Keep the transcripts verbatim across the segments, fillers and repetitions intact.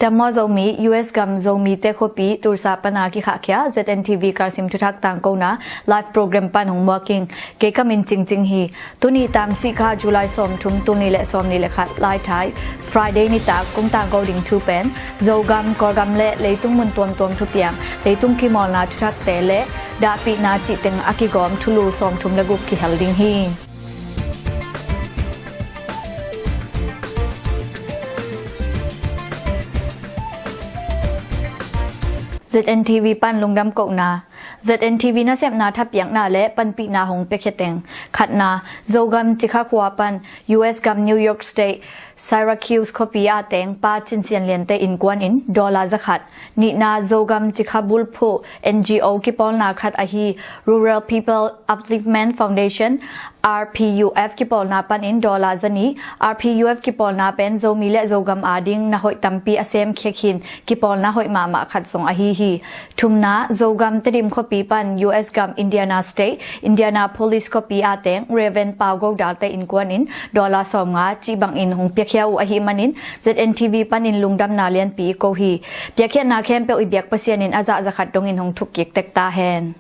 Dam maw Zomi, U S gam Zomite khuapi Tulsa pana kikhahkhia Z N T V Karsim thuthak tangkona live program pan hong muak ing. Kei ka min Cingcing hi. Tuni tang sihkha July sawmthum, tulni le sawmni le khat, Laithai, Friday nitak kong tangko ding thu pen Zogam, Kawlgam le leitung mun tuamtuam thupiang, leitung kimawlna thuthakte le dahpihna cihteng a kigawm thulu sawmthum le guk kihel ding hi. Z N T V pan lungdam kohna. Z N T V nasepna thapiakna le panpihna hong piakhia teng. Khatna, Zogam Cikha khua pan U S gam New York State, Syracuse khuapi a teng Pa Cin Sian Liante innkuan in dollar zakhat. Nihna, Zogam Cikha bulphuh N G O kipawlna khat ahi Rural People Upliftment Foundation, R P U F kipawlna panin dollar zani. R P U F kipawlna pen Zomi le Zogam ading na hoih tampi a semkhia khin kipawlna hoih mahmah khat zong ahi hi. Thumna, Zogam Tedim khuapi pan U S gam Indiana State, Indianapolis khuapi a teng Reverend Pau Go Dalte innkuan in dollar sawmnga cih bangin hong piakhia uh ahih manin Z N T V panin lungdamna lianpi i ko hi. Piakkhiatna khempeuh i biak Pasian in a zah zakhat dongin hong thukkik tek ta hen.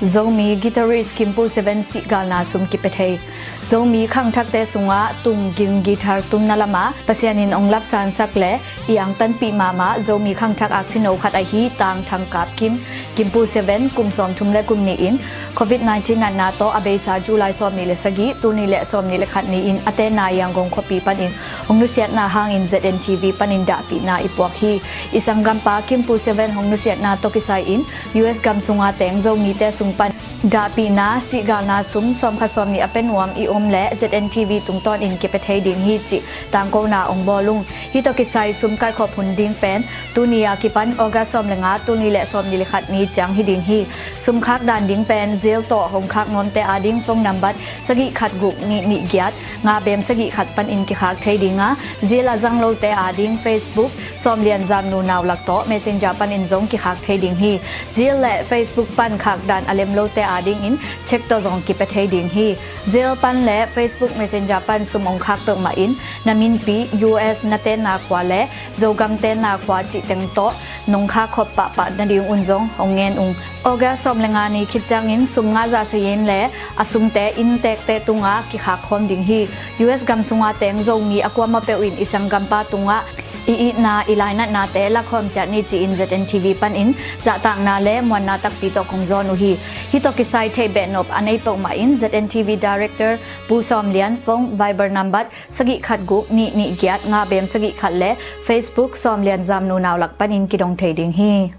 Zomi guitarist Kimpu Seven sihgalna sum kipia thei. Zomi khangthakte sungah tung ging guitar tunna lamah Pasian in hong lapsansak le i angtanpih mahmah Zomi khangthak aksino khat ahi Tang Thang Kap Kim, Kimpu Seven, kum sawmthum le kum nih in covid nineteen natna tawh a beisa July sawmnih le sagih, tulni le sawmnih le khat ni-in a tenna Yangon khuapi panin hong nusiatna hangin Z N T V panin dahpihna i puak hi. I sanggampa Kimpu Seven hong nusiatna tawh kisai in U S gam sunga teng Zomite sung pan dahpihna, sihgalna sum sawmkhat sawmnih a pia nuam i om le Z N T V tungtawnin kipia thei ding hi cih tangkona ong bawl ung. Hih tawh kisai sum kaikhawp hun ding pen tuni a kipan August sawm le nga, tulni le sawmnih le khat ni ciang hi ding hi. Sum khak dan ding pen Zelle tawh hong khak nuamte ading phone nambat sagih khat guk nih nih giat nga bem sagih khat panin kikhak thei ding a, Zelle a zang lote ading Facebook Sawm Lian Zam Nu Nau Lak tawh Messenger panin zong kikhak thei ding hi. Zelle le Facebook pan khak dan a lem lote adingin cheque tawh zong kipia thei ding hi. Zelle pan le Facebook Messenger pan sum ong khak peuhmah in na minpi, U S na tenna khua le Zogam tenna khua cihteng tawh nong khak khop pahpah nading un zong hong ngen ung. August sawm le nga ni khit ciangin sum nga zah sayin le a sumte inntekte tungah kikhak khawm ding hi. U S gam sunga teng Zomi a kuamah peuh in i sanggampa tungah i itna, i lainatnate lakhawm ciat ni ci-in Z N T V panin zahtakna le muanna takpi tawh kong zawn uh hi. Hih tawh kisai theih behnop a nei peuhmah in Z N T V Director Pu Sawm Lian phone, Viber nambat sagih khat guk nih nih giat nga bem sagih khat le Facebook Sawm Lian Zam Nu Nau Lak panin kidong thei ding hi.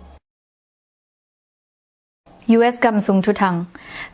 U S gam sung thuthang.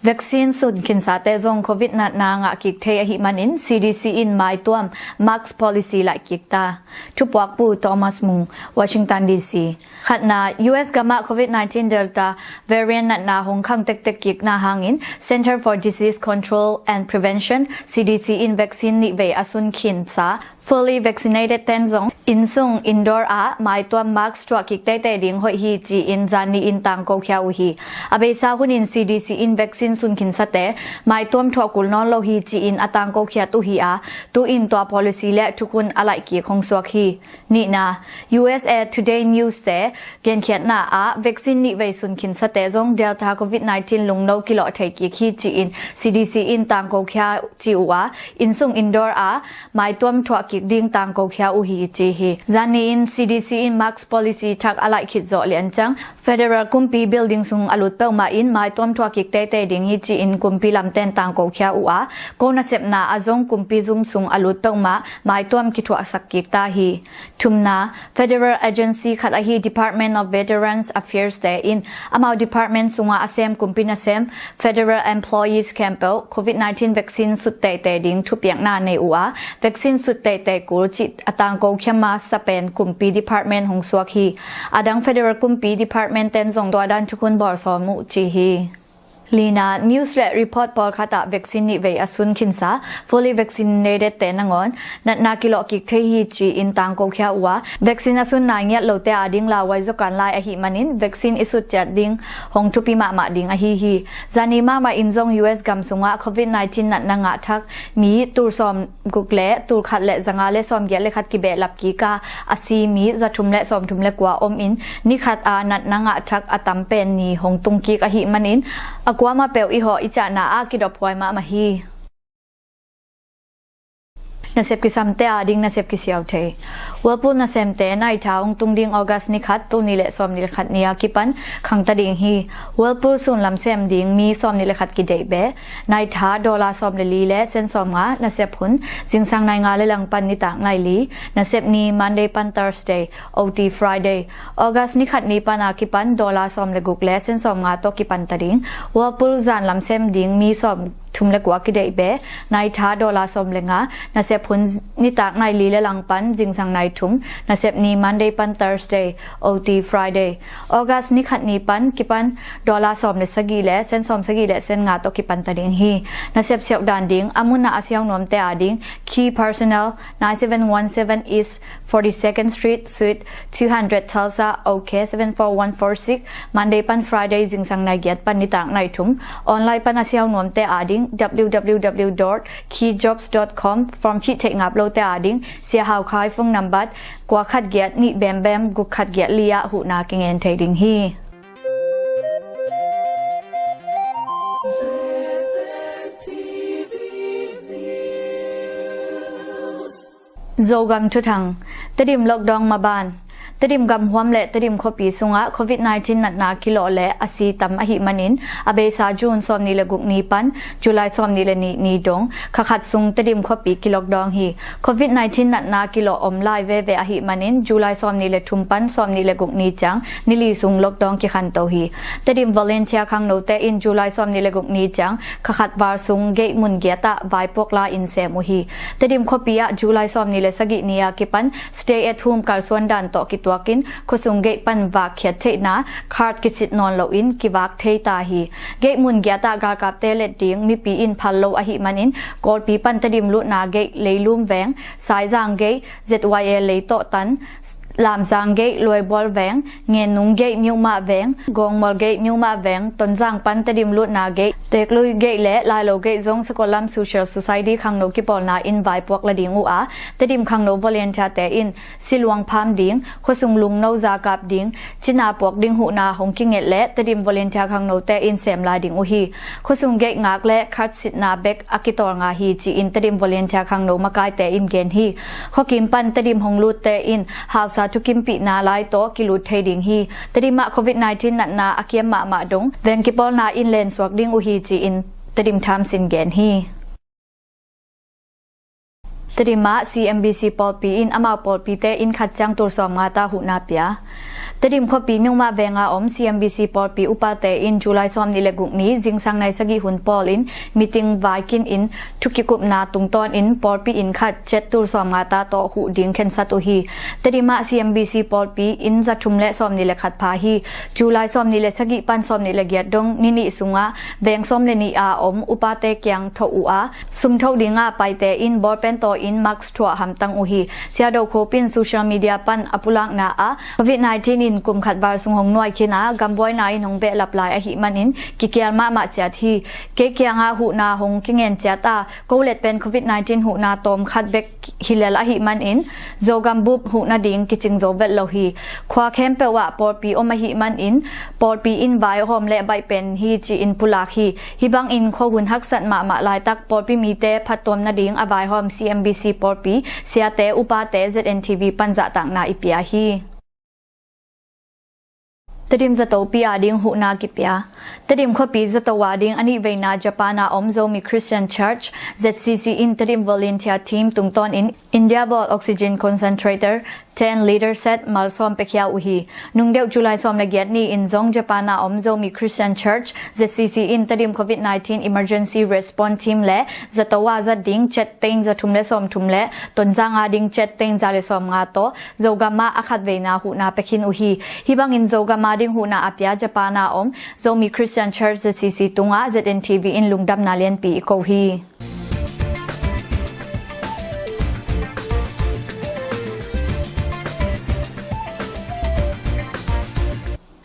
Vaccine sun khinsate zong covid natna ngah kik thei ahih manin C D C in maituam mask policy laih kik ta. Thupuak Pu Thomas Mung, Washington D C. Khatna, U S gamah covid nineteen Delta variant natna hong khang tektek kikna hangin Center for Disease Control and Prevention, C D C in vaccine nih vei a sun khinsa fully vaccinated ten zong innsung indoor ah maituam mask thuah kik teitei ding hoih hi ci-in zanni in tangko khia uh hi. A beisa hunin C D C in vaccine sun khinsate maituam thuah kul nawn lo hi ci-in a tangko khiat uh hi a, tu-in tua policy le thukhun a laih kik hong suak hi. Nihna, U S A Today News te genkhiatna ah vaccine nih vei sun khinsate zong Delta covid nineteen lungno kilawh thei kik hi ci-in C D C in tangko khia ci uh a, innsung indoor ah maituam thuah kik ding tangko khia uh hi ci hi. Zanni in C D C in mask policy thak a laih khit zawh lian ciang federal kumpi building sung a lut peuhmah in maituam thuah kik teitei ding hi ci-in kumpi lamten tangko khia uh a, ko nasepna ah zong kumpi zum sung a lut peuhmah maituam kithuahsak kik ta hi. Thumna, federal agency khat ahi Department of Veterans Affairs te in amau department sungah a sem kumpi nasem federal employees khempeuh covid nineteen vaccine sut teitei ding thupiakna nei uh a, vaccine sut teitei kul cih a tangko khia masa pen kumpi department hong suak hi. A dang federal kumpi department ten zong tua dan thukhun bawl sawm uh ci hi. Lina, news le report pawlkhat ah vaccine nih vei a sun khinsa fully vaccinated te nangawn natna kilawh kik thei hi ci-in tangko khia uh a, vaccine a sun nai ngiat lote ading lauhuai zaw kan lai ahih manin vaccine i sut ciat ding hong thupi mahmah ding ahi hi. Zani mahmah in zong U S gam sungah covid nineteen natna ngah thak mi tul sawm guk le tul khat le zanga le sawm giat le khat kibehlap kik a, a si mi za thum le sawm thum le kua om in, ni khat a natna ngah thak a tam pen ni hong tung kik ahih manin a kuamah peuh i hawh i cahna ah kidophuai mahmah hi. Nasep kisamte ading nasep kisiau thei. Whirlpool nasemte naitha hong tung ding August ni khat, tul nih le sawm nih le khat ni a kipan khangta ding hi. Whirlpool sun lam sem ding mi sawm nih le khat kideih be. Naitha dollar sawm le li le sen sawm nga nasep hun, zingsang nai nga le langpan nitak nai li, nasep ni Monday pan Thursday, O T Friday. August ni khat ni pan a kipan dollar sawm le guk le sen sawm nga tawh kipanta ding. Whirlpool zan lam sem ding mi sawm thum le kua kideih be. Naitha dollar sawm le nga, nasep hun nitak nai li le langpan zingsang nai thum, nasep ni Monday pan Thursday, O T Friday. August ni khat ni pan kipan dollar sawm le sagih le sen sawm sagih le sen nga tawh kipanta ding hi. Nasep siauh dan ding, a mun ah a siau nuamte ading, Key Personnel, nine seven one seven East forty-second Street, Suite two hundred, Tulsa, O K seven four one four six, Monday pan Friday zingsang nai giat pan nitak nai thum. Online pan a siau nuamte ading, W W W dot key jobs dot com, form khih theih ngap lote ading, Sia Hau Khai phone number, kua khat giat nih bem bem guk khat giat li ah huhna kingen thei ding hi. Zogam thuthang. Tedim lockdown maban. Tedim gamhuam le Tedim khuapi sungah covid nineteen natna kilawh le a si tam ahih manin a beisa June sawm nih le guk ni pan July sawm nih le nih ni dong kha khat sung Tedim khuapi kilockdown hi. Covid nineteen natna kilawh om lai veve ahih manin July sawm nih le thum pan sawm nih le guk ni ciang ni li sung lockdown kikhanto hi. Tedim volunteer khangnote in July sawm nih le guk ni ciang kha khat val sung gate mun giat ah vaipuak la in sem uh hi. Tedim khuapi ah July sawm nih le sagih ni a kipan stay at home kalsuan dan tawh kituakin khuasung gate pan vak khiat theihna card kisit nawn loin kivak thei ta hi. Gate mun giat ah galkapte let ding mipi in phal lo ahih manin Kawlpi pan Tedim lutna gate Leilum veng, Saizang gate, Z Y A Leitawh tan, Lamzang gate Luaibual veng, Ngennung gate Myohmah veng, Gawngmawl gate Myohmah veng, Tonzang pan Tedim lutna gate Teklui gate le Lailo gate zong Sakollam Social Society khangno kipawlna in vaipuak la ding uh a, Tedim khangno volunteer te in siluang pham ding, khuasung lungno zakap ding, cina puak ding huhna hong kinget le Tedim volunteer khangnote in sem lai ding uh hi. Khuasung gate ngak le card sitna bek a kitawl nga hi ci-in Tedim volunteer khangno makaite in gen hi. Khuakim pan Tedim hong lutte in hausa thukimpihna lai tawh kilut thei ding hi. Tedim ah covid nineteen natna a kiam mahmah dong veng kipawlna in lensuak ding uh hi ci-in Tedim Times in gen hi. Tedim ah C M B C pawlpi in amau pawlpite inn khat ciang tul sawm nga ta huhna pia. Tedim khuapi Myohmah venga om C M B C pawlpi upate in July sawm nih le guk ni zingsang nai sagih hun pawl in meeting vaikin in thukikupna tungtawn in pawlpi inn khat ciat tul sawm nga ta tawh huh ding khensat uh hi. Tedim ah C M B C pawlpi inn za thum le sawm nih le khat pha hi. July sawm nih le sagih pan sawm nih le giat dong ni nih sungah veng sawm le nih a om upate kiang thoh uh a, sum thoh dingah paite in ballpen taw in mask thuah hamtang uh hi. Sia Do Khop in social media pan a pulakna ah covid nineteen in kum khat val sung hong nuai khin a, gambuaina in hong behlap lai ahih manin kikial mahmah ciat hi. Kei kiangah huhna hong kingen ciat a, ko let pen covid nineteen huhna tawm khat bek hi lel ahih manin Zogam bup huh nading kicing zo vet lo hi. Khua khempeuh ah pawlpi om ahih manin pawlpi in vaihawm le baih pen hi ci-in pulak hi. Hih bangin khuahun haksat mahmah laitak pawlpi mite phattuam nading a vaihawm C M B C pawlpi siate upate Z N T V pan zahtakna i pia hi. Tedim zatopi ading huhna kipia. Tedim khuapi zato ading a nih veina Japan a om Zomi Christian Church, Z C C in Tedim volunteer team tungtawnin India bawl oxygen concentrator ten liter set malsawm piakhia uh hi. Nungdeuh July sawm le giat ni-in zong Japan a om Zomi Christian Church, Z C C, in Tedim covid nineteen Emergency Response Team le zato a zat ding chet teng za thum le sawm thum le Tonzang a ding chet teng za le sawm nga tawh Zogam ah a khat veina huhna pia khin uh hi. Hih bangin Zogam a ding huhna a pia Japan a om Zomi Christian Church, Z C C, tungah Z N T V in lungdamna lianpi i ko hi.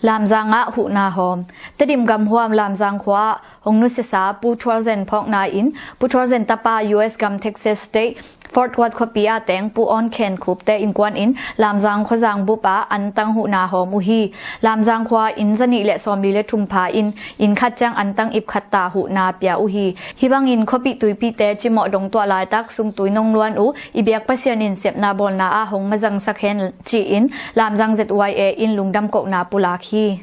Lamzang ah huhna hawm. Tedim gamhuam Lamzang khua ah hong nusiasa Pu Thualzen phawkna in Pu Thualzen tapa U S gam Texas State Fort Worth khuapi a teng Pu Awn Khen Khup te innkuan in Lamzang khuazang bup ah antang huhna hawm uh hi. Lamzang khua inn zanih le sawmli le thum pha in inn khat ciang antang ip khat ta huhna pia uh hi. Hih bangin khuapih tuipihte cimawh dong tuah laitak sungtui nong luan uh, i biak Pasian in sepna bawlna ah hong mazangsak hen ci-in Lamzang Z Y A in lungdam kohna pulak hi.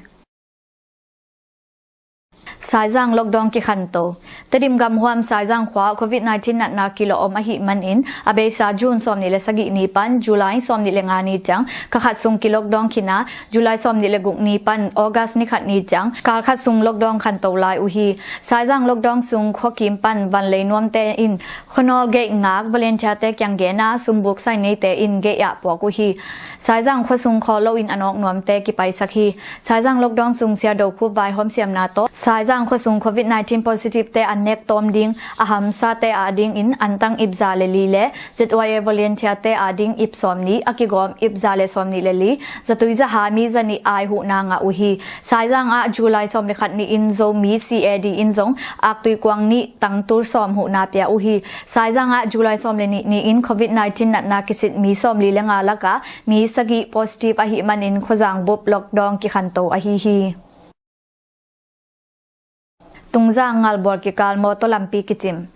Saizang lockdown kikhanto. Tedim gamhuam Saizang khua covid nineteen natna kilawh om ahih manin a beisa June sawmnih le sagih ni pan July sawmnih le nga ni ciang kha khat sung kilockdown khin a, July sawmnih le guk ni pan August ni khat ni ciang kal khat sung lockdown khanto lai uh hi. Saizang lockdown sung khuakim pan vanlei nuamte in khuanawl geih ngak volunteer-te kiang gen a, sumbuk sai neite in geih ah puak uh hi. Saizang khuasung khawl loin a nawk nuamte kipaisak hi. Saizang lockdown sung Sia Do Khup vaihawm siamna tawh Saizang khuasung covid nineteen positive-te an nek tawm ding a hamsate adingin antang ip za le li le Z Y A volunteer-te ading ip sawmnih a kigawm ip za le sawmnih le li, zatui zaha mi zanih ai huhna ngah uh hi. Saizang ah July sawm le khat ni-in Zomi C A D in zong aktui kuang nih tangtul sawm huhna pia uh hi. Saizang ah July sawm le nih ni-in covid nineteen natna kisit mi sawmli le nga lakah mi sagih positive ahih manin khuazang bup lockdown kikhanto ahi hi. Tungzang ngalbual kikal mawtaw lampi kicim.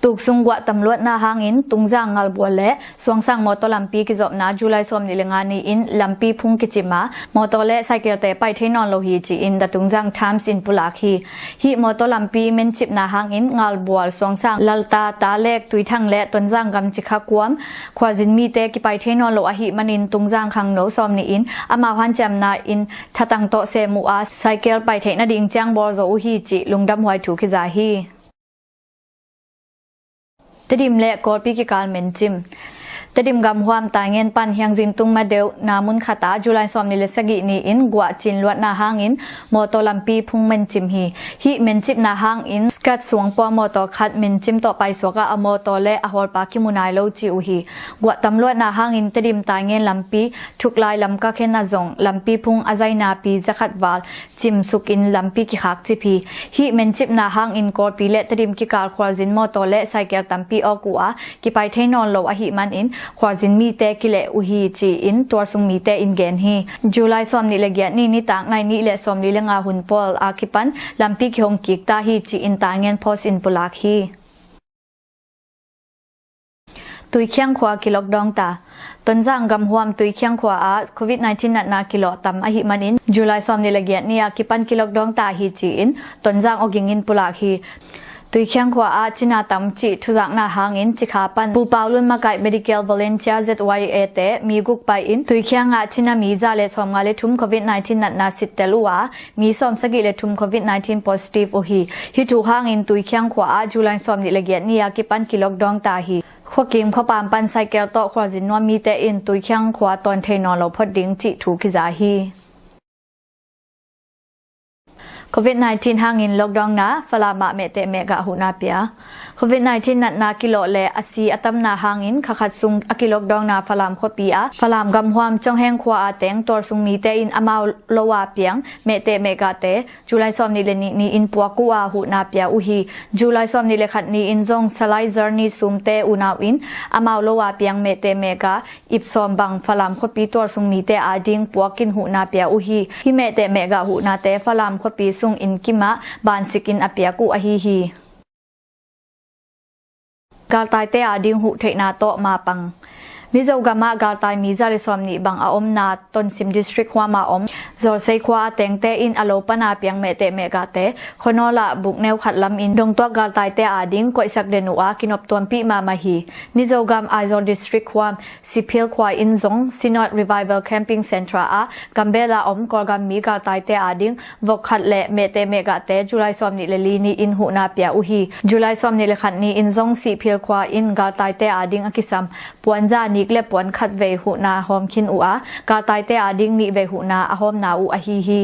Tuksung guah tamluatna hangin Tungzang ngalbual le Suangsang mawtaw lampi kizopna July sawmnih le nga ni-in lampi phung kicim a, mawtaw le cycle-te pai thei nawn lo hi ci-in The Tungzang Times in pulak hi. Hih mawtaw lampi mencipna hangin ngalbual Suangsang, Lalta, Talek, Tuithang le Tonzang gam Cikha kuam khualzin mite kipai thei nawn lo ahih manin Tungzang khangno sawmnih in amau hanciamna in thatang tawh sem uh a, cycle pai theih nading ciang bawl zo uh hi cih lungdamhuai thu kiza hi. Tedim le Kawlpi kikal mencim. Tedim gamhuam Taingen pan Hiangzin tung ma deuh na mun khat ah July sawmnih le sagih ni-in guah cin luatna hangin mawtaw lampi phung mencim hi. Hih mencipna hangin Skat suangpua mawtaw khat mencim tawh paisuak ah a mawtaw le a hawlpa kimu nai lo ci uh hi. Guah tamluatna hangin Tedim Taingen lampi Thuklai Lamka khen a zong lampi phung a zainapi zakhat val cimsukin lampi kikhak cip hi. Hih mencipna hangin Kawlpi le Tedim kikal khualzin mawtaw le cycle tampi awk uh a, kipai thei nawn lo ahih manin khualzin mite kileh uh hi ci-in tualsung mite in gen hi. July sawmnih le giat ni nitak nai nih le sawmli le nga hun pawl a kipan lampi kihong kik ta hi ci-in Taingen Post in pulak hi. Tuikhiang khua kilockdown ta. Tonzang gamhuam Tuikhiang khua ah covid nineteen natna kilawh tam ahih manin July sawmnih le giat ni a kipan kilockdown ta hi ci-in Tonzang awging in pulak hi. Tuikhiang khua ah cina tam cih thuzakna hangin Cikha pan Pu Pau Lun makaih medical volunteer Z Y A te mi guk pai in Tuikhiang ah cina mi za le sawmnga le thum covid nineteen natna sittel uh a, mi sawmsagih le thum covid nineteen positive uh hi. Hih thu hangin Tuikhiang khua ah July sawmnih le giat ni a kipan kilockdown ta hi. Khuakim khuapam pan cycle tawh khualzin nuam mite in Tuikhiang khua tawn thei nawn lo phot ding cih thu kiza hi. Covid nineteen hangin lockdown na Falam ah mehteh mehgah huhna pia. Covid nineteen natna kilawh le a si a tamna hangin kha khat sung a kilockdown na Falam khuapi ah Falam gamhuam Congheng khua a teng tualsung mite in amau lo a piang mehteh mehgahte July sawmnih le nih ni-in puak uh a huhna pia uh hi. July sawmnih le khat ni-in zong Salai Journey Sumte unau in amau lo a piang mehteh mehgah ip sawm bang Falam khuapi tualsung mite ading puakin huhna pia uh hi. Hih mehteh mehgah huhnate Falam khuapi sung inn kim ah bansikin a piak uh ahi hi. Galtaite ading huh theihna tawh mapang. Mizo gamah galtai mi za le sawmnih bang a omna Tonsim District huama om Zawlsei khua a tengte in a lo pana piang mehteh mehgahte Khonawla bukneu khat lamin dongtuak galtaite ading koihsak den uh a kinop tuampih mahmah hi. Mizo gam Aizawl District huam Siphil khua in zong Synod Revival Camping Centre ah gambela om Kawlgam mi galtaite ading vok khat le mehteh mehgahte July sawmnih le li ni in huhna pia uh hi. July sawmnih le khat ni in zong Siphil khua in galtaite ading a kisam puanza nik le puan khat vei huhna hawm khin uh a, galtaite ading nih vei huhna a hawmna uh ahi hi.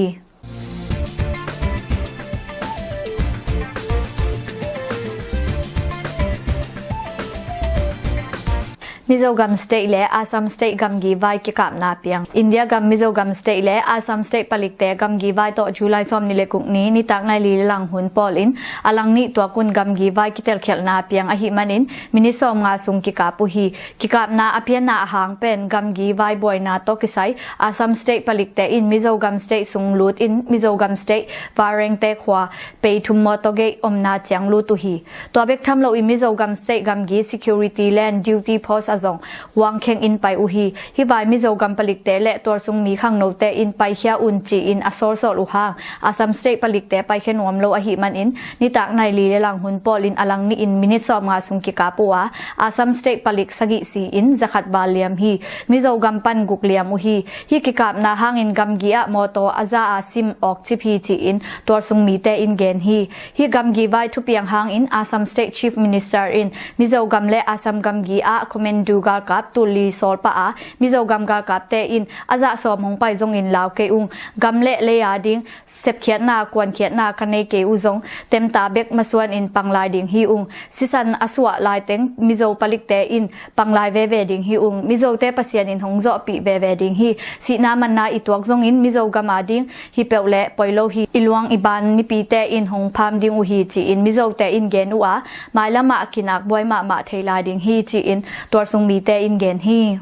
Mizo gam State le Assam State gamgi vai kikapna piang. India gam Mizo gam State le Assam State palikte gamgi vai tawh July sawmnih le guk ni nitak nai li le lang hun pawl in a lang nih tuakun gamgi vai kitelkhialhna piang ahih manin minit sawmnga sung kikap uh hi. Kikapna a pianna a hang pen gamgi vai buaina tawh kisai Assam State palikte in Mizo gam State sung lut in Mizo gam State Varengte khua pei thum mawtaw gei omna ciang lut uh hi. Tua bek tham lo in Mizo gam State gamgi security land duty post a zong huangkheng in pai uh hi. Hih vai Mizo gam palikte le tuarsung mi khangnote in paikhia un ci-in a sawlsawl uh hang Assam State palikte paikhia nuam lo ahih manin nitak nai li le lang hun pawl in a lang nih in minit sawmnga sung kikap uh a, Assam State palik sagih si in zakhat val liam hi. Mizo gam pan guk liam uh hi. Hih kikapna hangin gamgi ah mawtaw a za a sim awkcip hi ci-in tuarsung mite in gen hi. Hih gamgi vai thupiang hangin Assam State Chief Minister in Mizo gam le Assam gamgi ah commando galkap tul li sawl pah a, Mizo gam galkapte in a zah sawm hong pai zongin lau kei ung, gam le lei ading sepkhiatna kuankhiatna ka nei kei uh zong temta bek masuan in panglai ding hi ung. Sisan a suah laiteng Mizo palikte in panglai veve ding hi ung. Mizote Pasian in hong zawhpih veve ding hi. Sihna manna i tuak zongin Mizo gam ading hi peuh le poi lo hi. I luang i ban mipite in hong pham ding uh hi ci-in Mizote in gen uh a, mailamah kinak buai mahmah thei lai ding hi ci-in tuarsung mite in gen hi.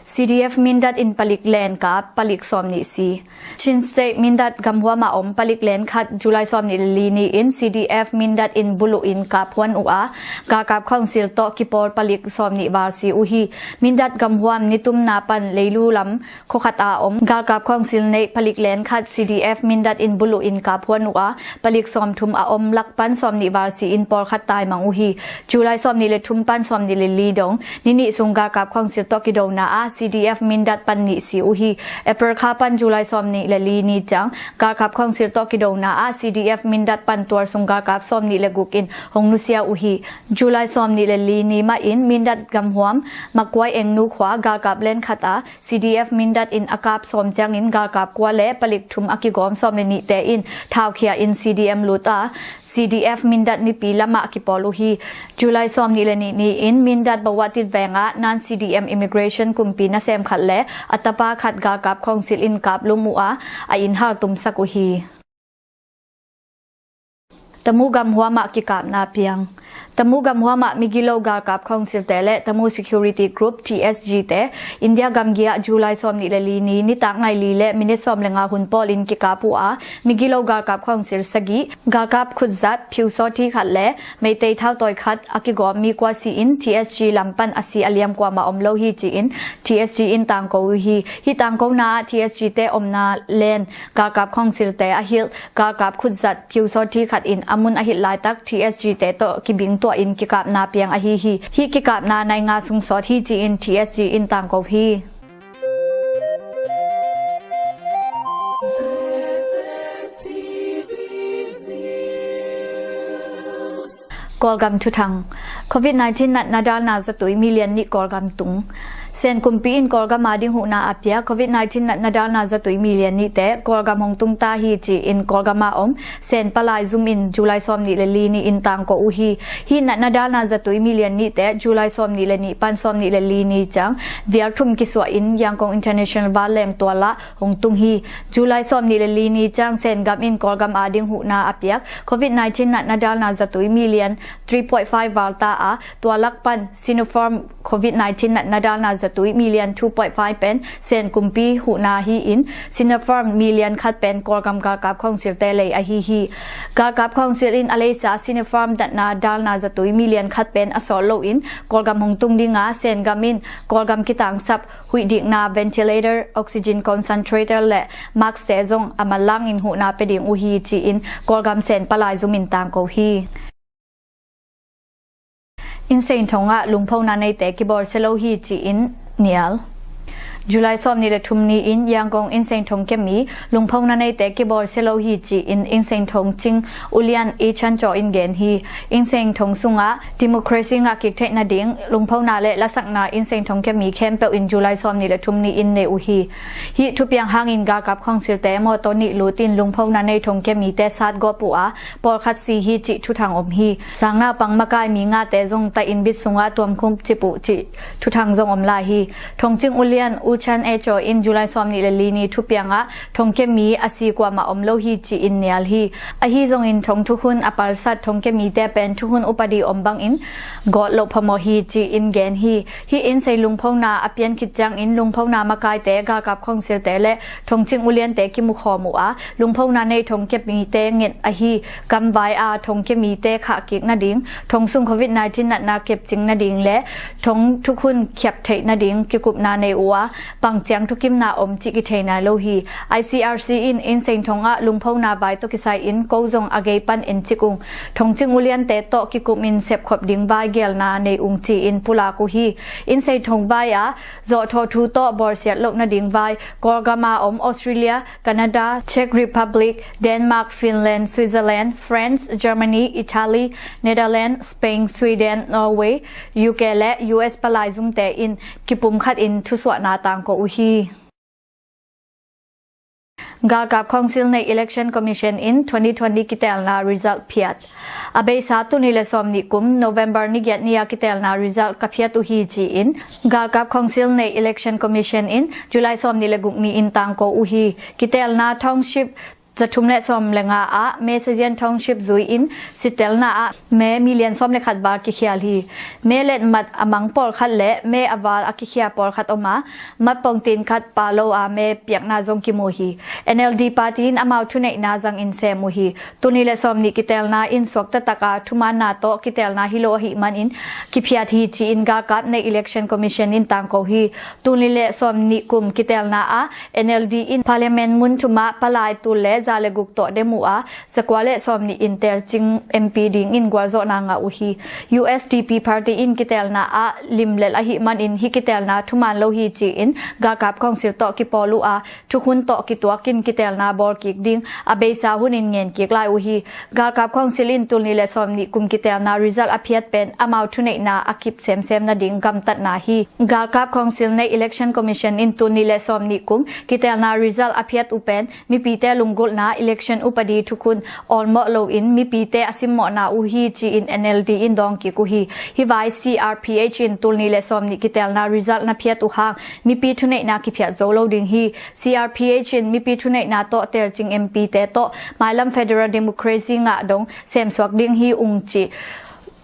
C D F Mindat in palik len kap palik sawmnih si. Chin State Mindat gamhuam a om palik len khat July sawmnih le li ni in C D F Mindat in buluh in kap huan uh a, galkap council tawh kipawl palik sawmnih val si uh hi. Mindat gamhuam nitumna pan leilu lam khuakhat a om galkap council neih palik len khat C D F Mindat in buluh in kap huan uh a, palik sawmthum a om lak pan sawmnih val si in pawlkhat taimang uh hi. July sawmnih le thum pan sawmnih le li dong ni nih sung galkap council tawh kidona ah C D F Mindat pan nih si uh hi. April kha pan July sawmnih le li ni ciang galkap council tawh kidona ah C D F Mindat pan tuarsung galkap sawmnih le guk in hong nusia uh hi. July sawmnih le li ni mah in Mindat gamhuam Makuai Engnu khua galkap len khat a C D F Mindat in a kap sawm ciangin galkap kua le palik thum a kigawm sawm le nihte in thaukhia in C D M lut a, C D F Mindat mipi lamah kipawl uh hi. July sawmnih le nih ni in Mindat Bawatit vengah nan C D M immigration kumpi nasem khat le a tapa khat galkap council in kaplum uh a, a inn haltumsak uh hi. Tamu gamhuam ah kikapna piang. Tamu gamhuam ah migilo galkap council te le Tamu Security Group, T S G te India gamgi ah July sawmnih le li ni nitak nai li le minit sawm le nga hun pawl in kikap uh a, migilo galkap council sagih, galkap khutzat phiusawthi khat le Meitei thautawi khat a kigawm mi kua si in T S G lam pan a si a liam kuamah om lo hi ci-in T S G in tangko uh hi. Hih tangkona ah T S G te omna len galkap council te a hilh galkap khutzat phiusawthi khat in a mun a hilh laitak T S G te tawh kibing tuah in kikapna piang ahi hi. Hih kikapna nai nga sung sawt hi ci-in T S G in tangko hi. Kawlgam thuthang. Covid nineteen natna dalna zatui million nih Kawlgam tung. Sen kumpi in Kawlgam a ding huhna a pia Covid nineteen natna dalna zatui million nihte Kawlgam hong tung ta hi ci-in Kawlgam a om Sen palai zum in July sawmnih le li ni in tangko uh hi. Hih natna dalna zatui million nihte July sawmnih le nih pan sawmnih le li ni ciang vial thum kisuah in Yangon International vanleng tual ah hong tung hi. July sawmnih le li ni ciang Sen gam in Kawlgam a ding huhna a piak Covid nineteen natna dalna zatui million three point five val ta a, tua lak pan Sinopharm Covid nineteen natna dalna zatui million two point five pen Sen kumpi huhna hi-in, Sinopharm million khat pen Kawlgam galkap khawngsilte lei ahi hi. Galkap khawngsil in a leisa Sinopharm datna dalna zatui million khat pen a sawt loin Kawlgam hong tung dinga, Sen gam in Kawlgam kitangsap huihdikna ventilator, oxygen concentrator le mask te zong a manlangin huhna pia ding uh hi, ci-in Kawlgam Sen palai zum in tangko hi. Innseng thongah lungphona neite kibawlsia lo hi, ci-in nial. July sawmnih le thum ni-in Yangon innseng thong kemi lungphona neite kibawlsia lo hi, ci-in innseng thong cing ulian Ichan Chaw in gen hi. Innseng thong sungah democracy ngahkik theih nading lungphona le lasakna innseng thong kemi khempeuh in July sawmnih le thum ni-in nei uh hi. Hih thupiang hangin galkap khawngsilte mawtaw nih lutin lungphona nei thong kemite satgawp uh a, pawlkhat si hi cih thuthang om hi. Sangnaupang makai mi ngate zong tahin bit sungah tuamkhum cip uh cih thuthang zong om lai hi. Thongcing ulian U Chan E Chaw in July sawmnih le li ni thupiangah thongkia mi a si kuamah om lo hi, ci-in nial hi. Ahi zongin thong thukhun a palsat thongkia mite pen thukhun upadi om bangin gawt loh phamawh hi, ci-in gen hi. Hih innseng lungphona a pian khit ciangin lungphona makaite, galkap khawngsilte le thongcing uliante kimukhawm uh a, lungphona nei thongkia mite nget ahi gamvai a thongkia mite khahkik nading, thong sung covid nineteen natna kepcing nading le thong thukhun khiap theih nading kikupna nei uh a, bang ciang thukimna om cih kithei nai lo hi. I C R C in innseng thongah lungphona vai tawh kisai-in ko zong a gei pan en cik ung. Thongcing uliante tawh kikumin sepkhop ding vai gelna nei ung, ci-in pulak uh hi. Innseng thong vai a zawhthawh thu tawh bawlsiat loh nading vai Kawlgam a om Australia, Canada, Czech Republic, Denmark, Finland, Switzerland, France, Germany, Italy, Netherlands, Spain, Sweden, Norway, U K le U S palai zumte in kipum khatin thusuahna tangko uh hi. Galkap khawngsil neih Election Commission in twenty twenty kiteelna result phiat. A beisa tul nih le sawmnih kum November ni giat ni-a kiteelna result ka phiat uh hi, ci-in galkap khawngsil neih Election Commission in July sawmnih le guk ni-in tangko uh hi. Kiteelna township zathum le sawm le nga ah Me Sazian township zui-in sittelna ah me million sawm le khat val kikhial hi. Me letmat a mang pawlkhat le me a val a kikhia pawlkhat om a, mat pongtin khat pa lo a me piakna zong kimu hi. N L D party in amau thuneihna zangin sem uh hi. Tul nih le sawmnih kiteelna in suakta taka thumaanna tawh kiteelna hi lo ahih manin kiphiat hi, ci-in galkap neih Election Commission in tangko hi. Tul nih le sawmnih kum kiteelna ah N L D in Parliament mun thum ah palai tul le za le guk tawh dem uh a, zakua le sawmnih in teelcing M P dingin gualzawhna ngah uh hi. U S D P party in kiteelna ah limlel ahih manin hih kiteelna thumaan lo hi, ci-in galkap khawngsil tawh kipawl uh a, thukhun tawh kituakin kiteelna bawlkik ding a beisa hunin ngenkik lai uh hi. Galkap khawngsil in tul nih le sawmnih kum kiteelna result a phiat pen amau thuneihna a kip semsem nading gamtatna hi. Galkap khawngsil neih Election Commission in tul nih le sawmnih kum kiteelna result a phiat uh pen mipite lunggulhna, election upadi thukhun awlmawh loin mipite a simmawhna uh hi, ci-in N L D in dawngkik uh hi. Hih vai C R P H in tul nih le sawmnih kiteelna result na phiat uh hang mipi thuneihna kiphiat zo lo ding hi. C R P H in mipi thuneihna tawh teelcing M P te tawh mailam federal democracy ngah dong semsuak ding hi ung cih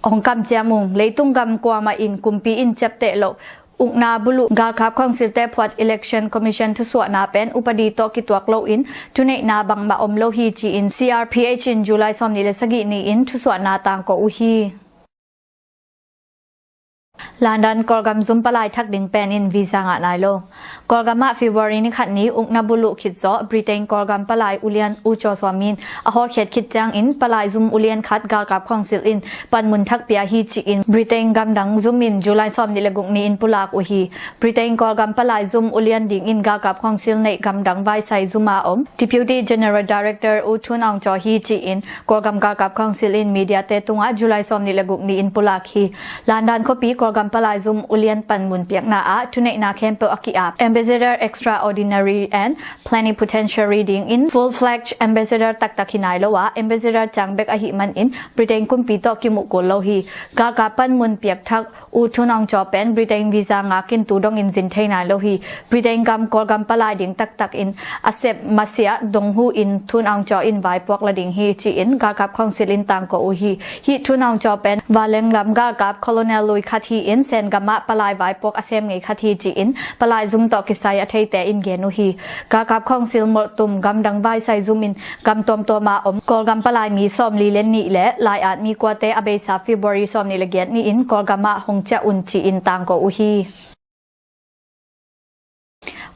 hong kamciam ung. Leitung gam kuamah in kumpi in ciapteh loh ukna buluh galkap khawngsilte phuat Election Commission thusuahna pen upadi tawh kituak loin thuneihna bangmah om lo hi, ci-in C R P H in July sawmnih le sagih ni-in thusuahna tangko uh hi. London Kawlgam zum palai thak ding pen in visa ngah nai lo. Kawlgam ah February ni khat ni ukna buluh khit zawh Britain Kawlgam palai ulian U Caw Suam in a hawlkhiat khit ciangin palai zum ulian khat galkap khawngsil in panmun thak pia hi, ci-in Britain gamdang zum in July sawmnih le guk ni-in pulak uh hi. Britain Kawlgam palai zum ulian dingin galkap khawngsil neih gamdang vaisai zum a om Deputy General Director U Thun Aung Caw hi, ci-in Kawlgam galkap khawngsil in media te tungah July sawmnih le guk ni-in pulak hi. London khuapi Kawlgam palai zum ulian panmun piakna ah thuneihna khempeuh a ki-ap Ambassador Extraordinary and Plenipotentiary dingin full-fledged ambassador taktak hi nai lo a, ambassador ciang bek ahih manin Britain kumpi tawh kimuh kul lo hi. Galkap panmun piakthak U Thun Aung Caw pen Britain visa ngakin tu dongin zin thei nai lo hi. Britain gam Kawlgam palai ding taktakin a sep masiah dong hu in Thun Aung Caw in vaipuak la ding hi, ci-in galkap khawngsil in tangko uh hi. Hih Thun Aung Caw pen Valenglam galkap colonel lui khat hi. in Sen gamah palai vaipuak a sem ngei khat hi ci-in palai zum tawh kisai a theite in gen uh hi. Galkap khawngsil molhtum gamdang vaisai zum in gam tuamtuama om Kawlgam palai mi sawmli le nih le lai-at mi kuate a beisa February sawmnih le giat ni-in Kawlgamah hong ciah un ci-in tangko uh hi.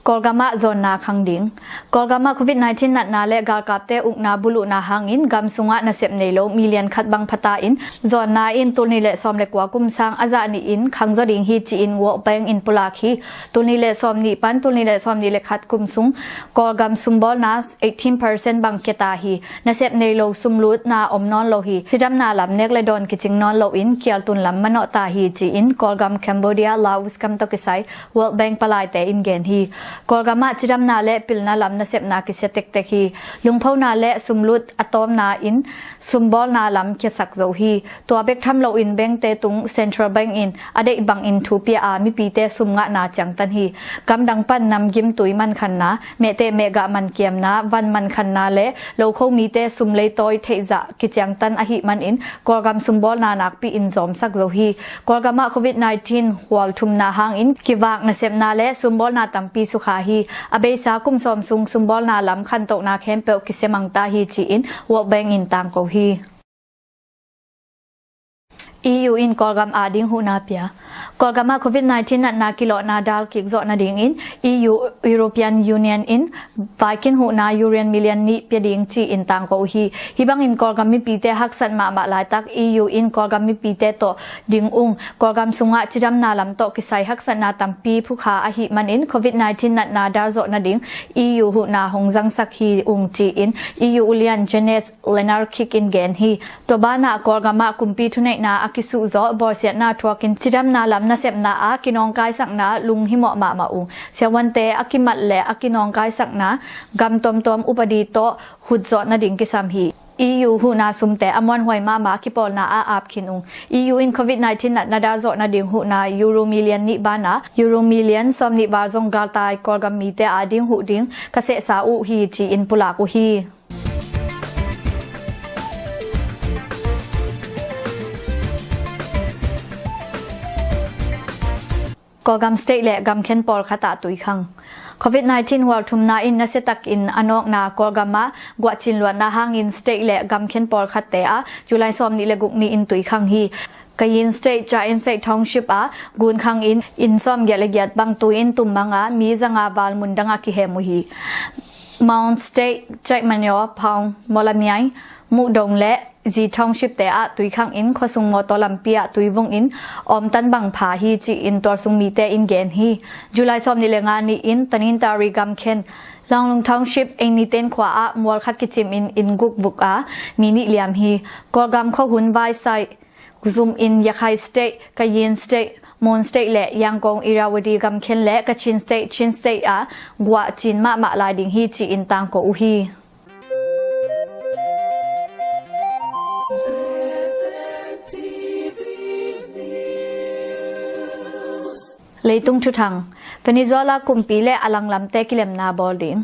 Kawlgamah zawnna khang ding. Kawlgamah covid nineteen natna le galkapte ukna buluhna hangin gam sungah nasep nei lo million khat bang phata in zawnna in tulnih le sawm le kua kum sang a zah ni-in khangzaw ding hi ci-in World Bank in pulak hi. Tulnih le sawmnih pan tulnih le sawmnih le khat kum sung Kawlgam sumbawlna eighteen percent bang kiata hi. Nasep nei lo sumlutna om nawn lo hi. Cidamna lam nek le dawn kicing nawn loin kialtun lam manawh ta hi ci-in Kawlgam, Cambodia, Laos gam tawh kisai World Bank palaite in gen hi. Kawlgamah cidamna le pilna lam nasepna kisia tektek hi. Lungphona le sumlut a tawmna in sumbawlna lam kiasak zo hi. Tua bek tham loin bankte tung Central Bank in a deih bangin thu pia a mipite sum ngahna ciangtan hi. Gamdang pan namgim tui mankhanna, mehteh mehgah mankiamna, van mankhanna le lokho mite sum leitawi theihzah kiciangtan ahih manin Kawlgam sumbawlna nakpi in zawmsak zo hi. Kawlgamah covid nineteen hual thumna hangin kivak nasepna le sumbawlna tampi sukha hi. A beisa kum sawm sung sumbawlna lam khantohna khempeuh kisia mangta hi ci-in World Bank in tangko hi. E U in Kawlgam ading huhna pia. Kawlgamah covid nineteen natna kilawhna dal kik zawh nadingin E U, European Union in vaikin huhna euro million nih pia ding ci-in tangko uh hi. Hih bangin Kawlgam mipite haksat mahmah laitak E U in Kawlgam mipite tawh ding ung. Kawlgam sungah cidamna lam tawh kisai haksatna tampi phukha ahih manin covid nineteen natna dal zawh nading E U huhna hong zangsak hi ung ci-in E U ulian Jeanne Lenarchique in gen hi. Tua banah Kawlgamah kumpi thuneihna a kisuhzawh bawlsiatna thuakin cidamna lam nasepna a kinawngkaisakna lunghimawh mahmah uh. Siavuante a kimat le a kinawngkaisakna gam tuamtuam upadi tawh hutzawh nading kisam hi. E U huhna sumte a muanhuai mahmah a kipawlna a ap khin ung. E U in covid nineteen natna dal zawh nading huhna euro million nih banah euro million sawmnih val zong galtai Kawlgam mite ading huh ding ka sehsa uh hi ci-in pulak uh hi. Kawlgam state le gamkhen pawlkhat ah tuikhang. Covid nineteen hual thumna in nasiatakin a nawkna Kawlgamah guahcin luatna hangin state le gamkhen pawlkhatte ah July sawmnih le guk ni-in tuikhang hi. Kayin State, Jain State Township ah gunkhang in inn sawmgiat le giat bang tui in tummang a mi zanga val mundangah kihem uh hi. Mount State, Jaitmanyo, Phang, Mawlamyine, Muhdong le Zi Township te ah tuikhang in khuasung mawtaw lampi ah tuivung in awmtan bang pha hi ci-in tualsung mite in gen hi. July sawmnih le nga ni-in Tanintari gamkhen Lawnglung Township Einiten khua ah mual khat kicim in inn guk vuk a mi nih liam hi. Kawlgam khuahun vaisai zum in Rakhine State, Kayin State, Mon State le Yangon Irrawaddy gamkhen le Kachin State, Chin State ah guah cin mahmah lai ding hi ci-in tangko uh hi. Leitung thuthang. Venezuela kumpi le a langlamte kilemna bawl ding.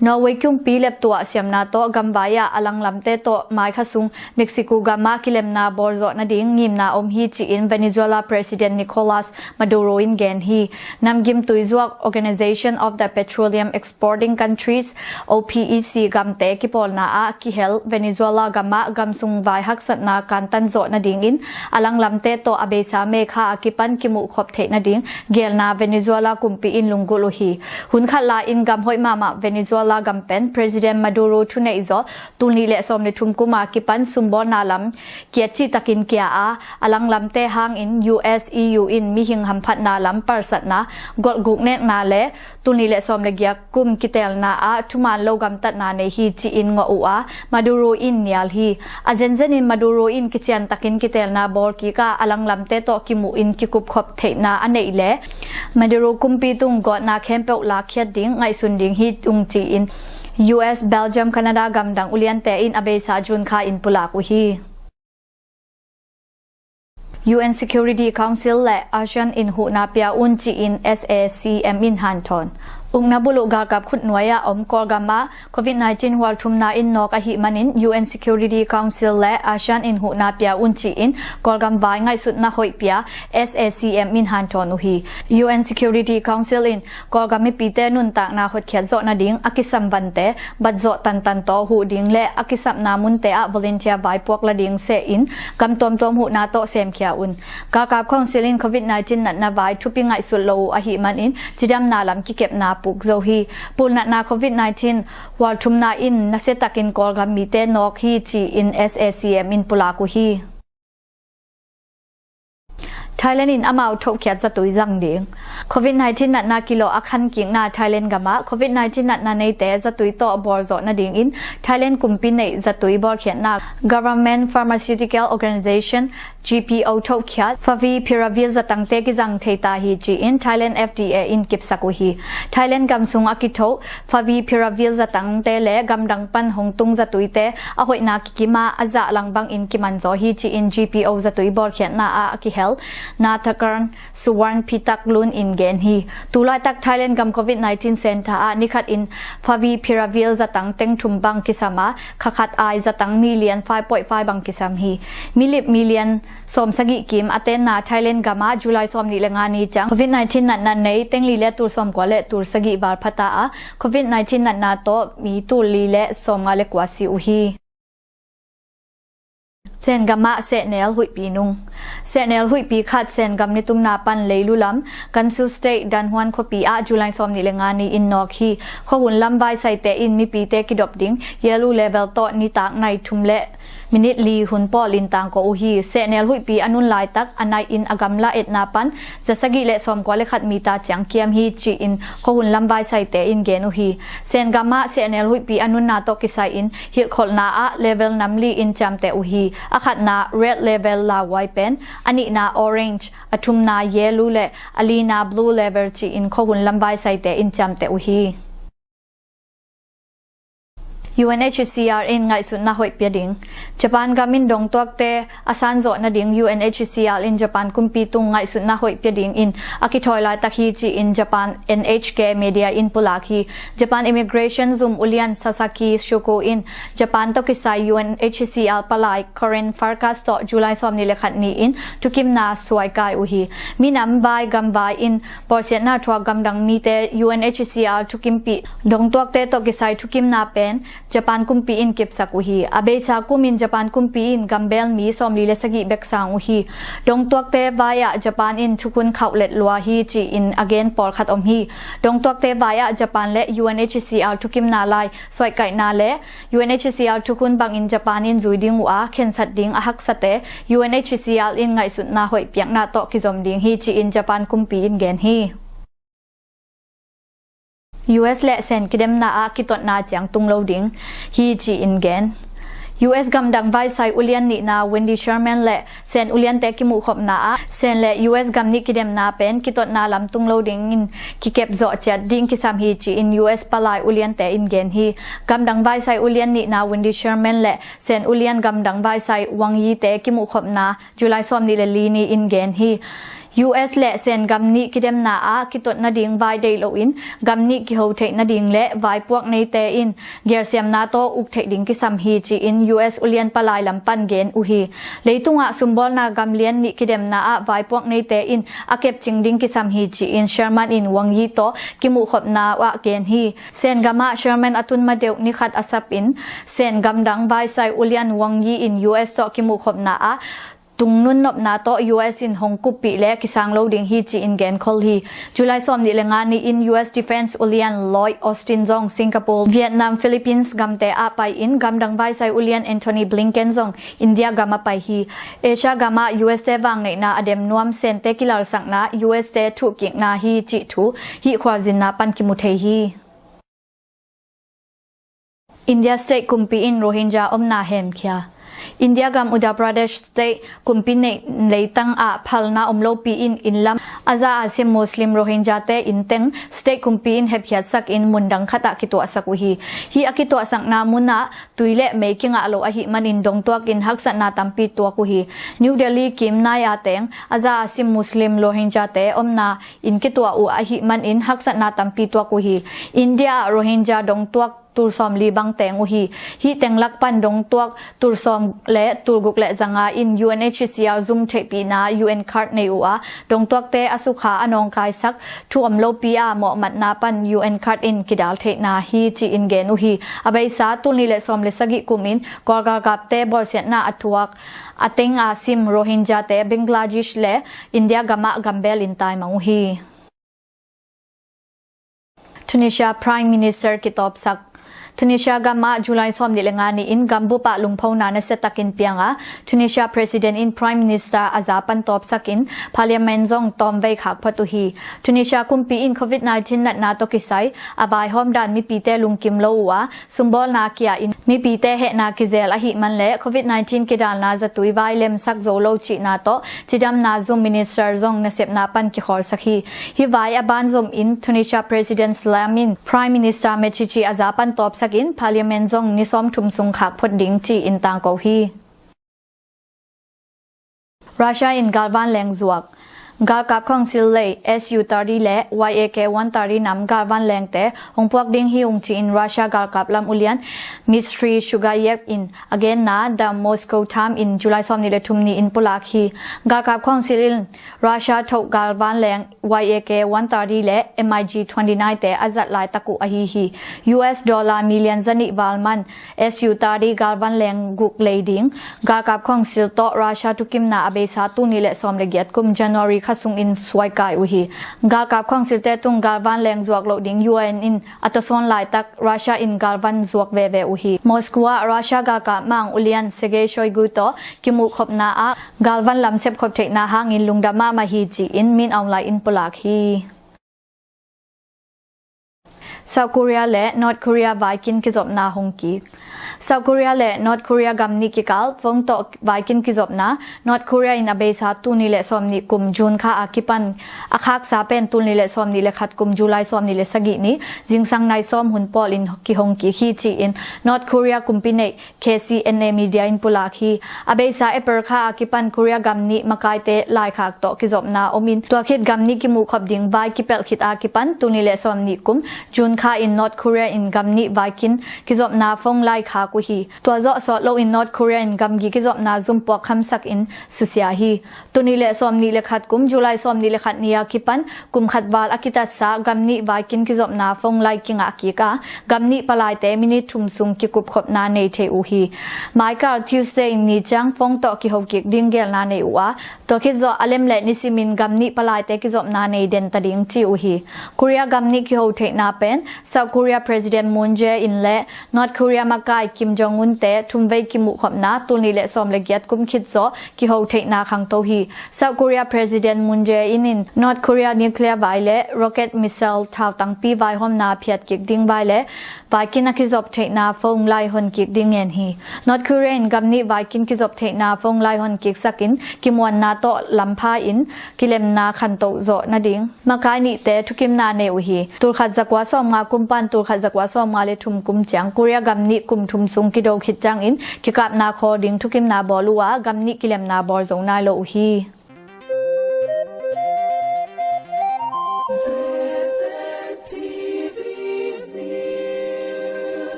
Norway kumpi leptuah siamna tawh gamvai ah a langlamte tawh maikha sung Mexico gamah kilemna bawlzawh nading ngimna om hi ci-in Venezuela President Nicolas Maduro in gen hi. Namgim tuizuak Organization of the Petroleum Exporting Countries, O P E C gamte kipawlna ah kihel Venezuela gamah gamsung vai haksatna kantan zawh nadingin a langlamte tawh a beisa May kha a kipan kimuhkhop theih nading gelna Venezuela kumpi in lunggulh uh hi. Hun khat lai-in gam hoih mahmah Venezuela gam pen President Maduro thuneih zawh tulnih le sawm le thum kum a kipan sumbawlna lam kia cihtakin kia a, a langlamte hangin U S, E U in mihing hamphatna lam palsatna, golhguk nekna le tulnih le sawm le giat kum kiteelna ah thuman lo gamtatna nei hi ci-in ngawh uh a, Maduro in nial hi. A zenzenin Maduro in kiciantakin kiteelna bawl kik a, a langlamte tawh kimuh in kikupkhop theihna a neih le Maduro kumpi tung gawtna khempeuh lakkhiat ding ngaihsun ding hi ung ci-in U S, Belgium, Canada gamdang uliante in a beisa June kha in pulak uh hi. U N Security Council le ASEAN in huhna pia un ci-in S A C M in hanthawn. Ukna buluh galkap khutnuai ah om Kawlgam ah covid nineteen hualthumna in nawk ahih manin U N Security Council le ASEAN in huhna pia un ci-in Kawlgam vai ngaihsutna hoih pia S A C M in hanthawn uh hi. U N Security Council in Kawlgam mipite nuntakna hotkhiat zawh nading a kisam vante bat zawh tantan tawh huh ding le a kisapna munte ah volunteer vai puak la ding seh in gam tuamtuam huhna tawh semkhia un. Galkap Council in covid nineteen natna vai thupi ngaihsut lo uh ahih manin cidamna lam kikepna puk zo hi. Pulnatna covid nineteen hualthumna in nasiatakin Kawlgam mite nawk hi ci-in S A C M in pulak uh hi. Thailand in amau thokhiat zatui zang ding. Covid nineteen natna kilawh a khankikna Thailand gamah covid nineteen natna neite zatui tawh bawlzawh nadingin Thailand kumpi neih zatui bawlkhiatna Government Pharmaceutical Organization, G P O thokhiat Favipiravir zatangte kizang thei ta hi ci-in Thailand F D A in kipsak uh hi. Thailand gam sung a kithoh Favipiravir zatangte le gamdang pan hong tung zatuite a hoihna kikim a a zahlang bangin kimanzaw hi ci-in G P O zatui bawlkhiatna ah a kihel Nathakarn Suwanpitaklun in gen hi. Tulaitak Thailand gam covid nineteen center ah nikhat in Favipiravir zatang teng thum bang kisam a, khakhat ai zatang million five point five bang kisam hi. Milip million sawmsagih kim a tenna Thailand gamah July sawmnih le nga ni ciang covid nineteen natna nei teng li le tul sawmkua le tul sagih val phata a, covid nineteen natna tawh mi tul li le sawmnga le kua si uh hi. Sen gamah sehnel huihpi nung. Sehnel huihpi khat Sen gam nitumna pan leilu lam Gansu State Danhuan khuapi ah July sawmnih le nga ni in nawk hi. Khuahun lam vaisaite in mipite kidop ding yellow level tawh nitak nai thum le minit li hun pawlin tangko uh hi. Sehnel huihpi a nun laitak a nai in a gamla etna pan zasagih le sawmkua le khat mita ciang kiam hi ci-in khuahun lam vaisaite in gen uh hi. Sen gamah sehnel huihpi a nunna tawh kisai in hilhkholhna ah level nam li in ciamteh uh hi. A khatna red level lauhuai pen, a nihna orange, a thumna yellow le a lina blue level ci-in khuahun lam vaisaite in ciamteh uh hi. U N H C R in ngaihsutna hoih pia ding. Japan gam in dongtuakte a sanzawh nading U N H C R in Japan kumpi tung ngaihsutna hoih pia dingin a kithawi laitak hi ci-in Japan N H K media in pulak hi. Japan immigration zum ulian Sasaki Shuko in Japan tawh kisai U N H C R palai Karen Farkas tawh July sawmnih le khat ni-in thukimna suaikai uh hi. Minam vai gam vai in bawlsiatna thuak gamdang mite U N H C R thukimpih dongtuakte tawh kisai thukimna pen Japan kumpi in kipsak uh hi. A beisa kumin Japan kumpi in gambel mi sawmli le sagih bek sang uh hi. Dongtuakte vai-ah Japan in thukhun khauh let lua hi ci-in a gen pawlkhat om hi. Dongtuakte vai-ah Japan le U N H C R thukimna lai suaikaihna le U N H C R thukhun bangin Japan in zui ding uh a khensat ding a haksate U N H C R in ngaihsutna hoih piakna tawh kizom ding hi ci-in Japan kumpi in gen hi. U S le Sen kidemna ah kitotna ciang tung lo ding hi ci-in gen. U S gamdang vaisai ulian nihna Wendy Sherman le Sen uliante kimuhkhopna ah Sen le U S gam nih kidemna pen kitotna lam tung lo dingin kikep zawh ciat ding kisam hi ci-in U S palai uliante in gen hi. Gamdang vaisai ulian nihna Wendy Sherman le Sen ulian gamdang vaisai Wang Yi-te kimuhkhopna July sawmnih le li ni-in gen hi. U S le Sen gam nih kidemna ah kitot nading vai deih loin gam nih kiho theih nading le vaipuak neite in gelsiamna tawh uk theih ding kisam hi ci-in U S ulian palai lam pan gen uh hi. Leitungah sumbawlna gam lian nih kidemna ah vaipuak neite in a kepcing ding kisam hi ci-in Sherman in Wang Yi tawh kimuhkhopna ah gen hi. Sen gamah Sherman a tun madeuh nikhat a sapin Sen gamdang vaisai ulian Wang Yi in U S tawh kimuhkhopna ah tungnun nopna tawh U S in hong kuppih le kisang lo ding hi ci-in genkhol hi. July sawmnih le nga ni-in U S Defense ulian Lloyd Austin zong Singapore, Vietnam, Philippines gamte ah pai-in gamdang vaisai ulian Antony Blinken zong India gam a pai hi. Asia gamah U S te vangneihna a dem nuam Sente kilalsakna U S te thuhkikna hi cih thu hih khualzinna pan kimu thei hi. India state kumpi in Rohingya omna hemkhia. India gam Uttar Pradesh State kumpi neih leitang ah phalna om lopi in inn lam a za a sim Muslim Rohingya te inn teng state kumpi in hepkhiatsak in mundang khat ah kituahsak uh hi. Hih a kituahsakna mun ah tui le mei kingah lo ahih manin dongtuak in haksatna tampi tuak uh hi. New Delhi kim nai a teng a za a sim Muslim Rohingya te omna inn kituah uh ahih manin haksatna tampi tuak uh hi. India ah Rohingya dongtuak tul sawmli bang teng uh hi. Hih teng lak pan dongtuak tul sawm le tul guk le zanga in U N H C R zum theihpihna U N card nei uh a, dongtuakte a sukha a nawngkaisak thu om lopi a mawhmatna pan U N card in kidal theihna hi ci-in gen uh hi. A beisa tul nih le sawm le sagih kum in Kawl galkapte bawlsiatna a tuak a teng a sim Rohingya te Bangladesh le India gamah gambel in taimang uh hi. Tunisia Prime Minister kitawpsak. Tunisia gam ah July sawmnih le nga ni-in gambup ah lungphona nasiatakin piang a, Tunisia President in Prime Minister a za pan tawpsakin Parliament zong tawmvei khak phot uh hi. Tunisia kumpi in covid nineteen natna tawh kisai a vaihawm dan mipite lungkim lo uh a, sumbawlna kia in mipite hehna kizel ahih man le covid nineteen kidalna zatui vai lemsak zo lo cihna tawh cidamna zum minister zong nasepna pan kikhawlsak hi. Hih vai a ban zom in Tunisia President Salam in Prime Minister Mechichi a za pan tawpsak in Parliament zong ni sawmthum sung khak phot ding ci-in tangko hi. Russia in galvan leng zuak. Galkap Council lei S U thirty le Y A K one thirty nam galvan lengte hong puak ding hi ung ci-in Russia galkap lam ulian Dmitry Shugayev in a genna The Moscow Times in July sawmnih le thum ni-in pulak hi. Galkap Council in Russia thoh galvan leng Y A K one thirty le M I G twenty nine te a zat laitak uh ahi hi. U S dollar million zanih val man S U thirty galvan leng guk lei ding galkap council tawh Russia thukimna a beisa tul nih le sawm le giat kum January kha sungin suaikai uh hi. Galkap council te tung galvan leng zuak loh ding U N in a tawsawn laitak Russia in galvan zuak veve uh hi. Moscow ah Russia galkap mang ulian Sergei Shoigu tawh kimuhkhopna ah galvan lam sepkhop theihna hangin lungdam mahmah hi ci-in Min Aung Hlaing in pulak hi. South Korea le North Korea vaikin kizopna hong kik. South Korea le North Korea gam nih kikal phone tawh vaikin kizopna North Korea in a beisa tul nih le sawmnih kum June kha a kipan a khaksa pen tul nih le sawmnih le khat kum July sawmnih le sagih ni zingsang nai sawm hun pawlin kihong kik hi ci-in North Korea kumpi neih K C N A media in pulak hi. A beisa April kha a kipan Korea gam nih makaite laikhak tawh kizopna om in tua khit gam nih kimuhkhop ding vai kipelh khit a kipan tul nih le sawmnih kum June kha in North Korea in gam nih vaikin kizopna phone laikhak uh hi. Tua zawh sawt loin North Korea in gamgi kizopna zum puak khamsak in susia hi. Tul nih le sawmnih le khat kum July sawmnih le khat ni a kipan kum khat val a kitatsa gam nih vaikin kizopna phone lai kingah kik a, gam nih palaite minit thum sung kikupkhopna nei thei uh hi. Maikal Tuesday ni ciang phone tawh kiho kik ding gelna nei uh a, tua khit zawh a lem le nisimin gam nih palaite kizopna nei den ta ding ci uh hi. Korea gam nih kiho theihna pen South Korea President Moon Jae-in le North Korea makai Kim Jong Un te thumvei kimuhkhopna tul nih le sawm le giat kum khit zawh kiho theihna khangto hi. South Korea President Moon Jae-in in North Korea nuclear vai le rocket missile thau tangpi vaihawmna phiat kik ding vai le vaikin a kizop theihna phone lai hon kik ding ngen hi. North Korea in gam nih vaikin kizop theihna phone lai hon kiksakin kimuanna tawh lampha in kilemna khantoh zawh nading makai nihte thukimna nei uh hi. Tul khat zakua sawmnga kum pan tul khat zakua sawmnga le thum kum ciang Korea gam nih kum thum sung kido khit ciangin kikapna khawl ding thukimna bawl uh a, gam nih kilemna bawl zo nai lo uh hi.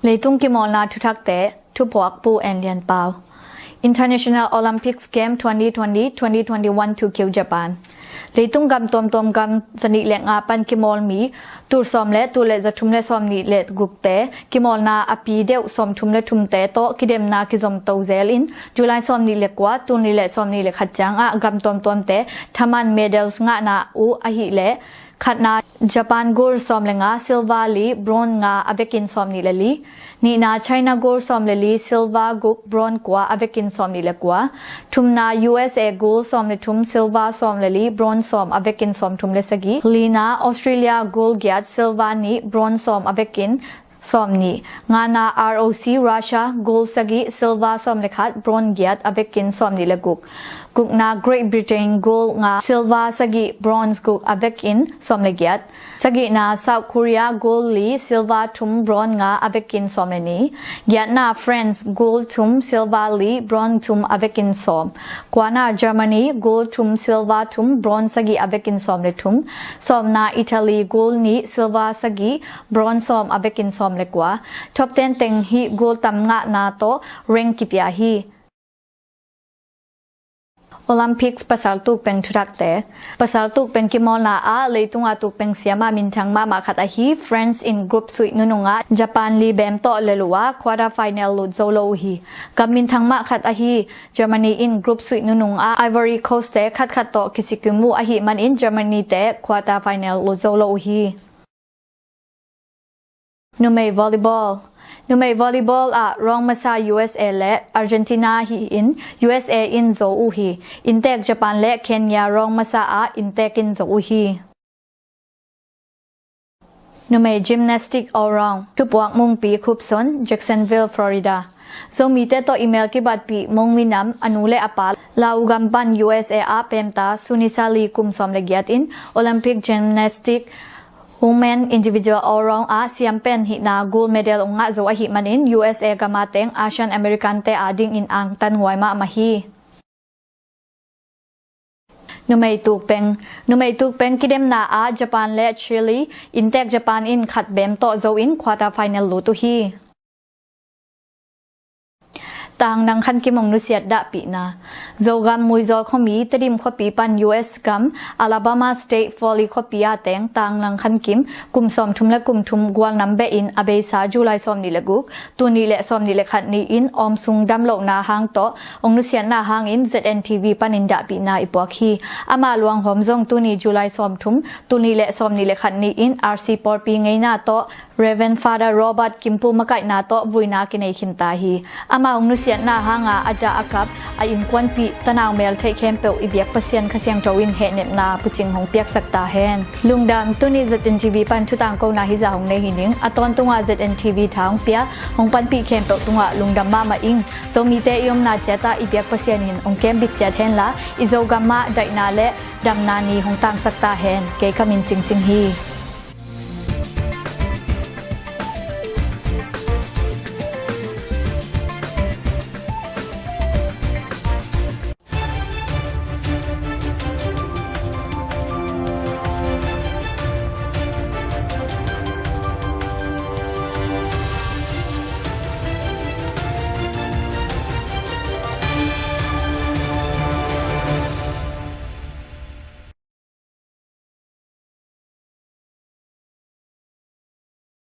Leitung kimawlna thuthakte, thupuak Pu En Lian Pau. International Olympics Game twenty twenty, twenty twenty-one Tokyo, Japan. Leitung gam tuamtuam gam zanih le nga pan kimawlmi tul sawm le tul le zathum le sawmnih le gukte kimawlna a pi deuh sawmthum le thumte tawh kidemna kizomto zel in July sawmnih le kua, tul nih le sawmnih le khat ciangah gam tuamtuamte thaman medals ngahna uh ahih leh khatna Japan gold sawm le nga, silver li, bronze nga a vekin sawmnih le li. Nihna China gold sawm le li, silver guk, bronze kua a vekin sawmnih le kua. Thumna U S A gold sawm le thum, silver sawm le li, bronze sawm a vekin sawmthum le sagih. Lina Australia gold giat, silver nih, bronze sawm a vekin sawmnih. Ngana, R O C, Russia, gold sagih, silver sawm le khat, bronze giat, a vekin sawmnih le guk. Gukna, Great Britain, gold nga, silver sagih, bronze guk, a vekin sawm le giat. Sagihna, South Korea, gold li, silver thum, bronze nga, a vekin sawm le nih. Giatna, France, gold thum, silver li, bronze thum, a vekin sawm. Kuana, Germany, gold thum, silver thum, bronze sagih, a vekin sawm le thum. Sawmna, Italy, gold nih, silver sagih, bronze sawm, a vekin sawm le kua. Top ten teng hih gold tam ngahna tawh rank kipia hi. Olympics pasal tukpeng thuthakte. Pasal tukpeng kimawlna ah leitunga tukpeng siama minthang mahmah khat ahi France in group suih nunungah Japan li bem tawh lel uh a quarter final lut zo lo uh hi. Gam minthang mah khat ahi Germany in group suih nunungah Ivory Coast te khatkhat tawh kisikim uh ahih manin Germany te quarter final lut zo lo uh hi. Numei volleyball. Numei volleyball ah rawng masa U S A le Argentina hi-in U S A in zo uh hi. Inntek Japan le Kenya rawng masa ah inntek in zo uh hi. Numei gymnastic all round. Thupuak Mungpi Khupson, Jacksonville, Florida. Zomite tawh i mel kibatpih Mung minam a nu le a pa Lau gam pan U S A ah pemta Sunisa Lee kum sawm le giat in Olympic gymnastic women individual all round ah siam pen hihna gold medal ong ngah zo ahih manin U S A gam a teng Asian American te adingin angtan huai mahmah hi. Numei tukpeng. Numei tukpeng kidemna ah Japan le Chile, inntek Japan in khat bem tawh zo in quarter final lut uh hi. Tang nang khankim ong nusiat dahpihna. Zogam Muizawl khuami Tedim khuapi pan U S gam Alabama State Foley khuapi a teng tang nang khankim kum sawmthum le kum thum gualnam behin a beisa July sawmnih le guk, tul nih le sawmnih le khat ni-in awmsung damlohna hang tawh ong nusiatna hangin Z N T V panin dahpihna i puak hi. Ama luanghawm zong tuni July sawmthum, tul nih le sawmnih le khat ni-in R C pawlpi ngeina tawh Reverend Father Robert Kimpu makaihna tawh vuina kinei khinta hi. Ama ong nusiatna hanga a dah a kap a innkuanpih tanau mel theih khempeuh i biak Pasian Kha Siangtho in hehnepna pucing hong piaksak ta hen. Lungdam, tuni Z N T V pan thutangkona hizah hong nei hi ning. A tawntunga Z N T V tha hong pia hong panpih khempeuh tungah lungdam mahmah ing. Zomite i omna ciatah i biak Pasian in hong kembit ciat henla i Zogam ah daihna le damna ni hong tangsak ta hen. Kei ka min Cingcing hi.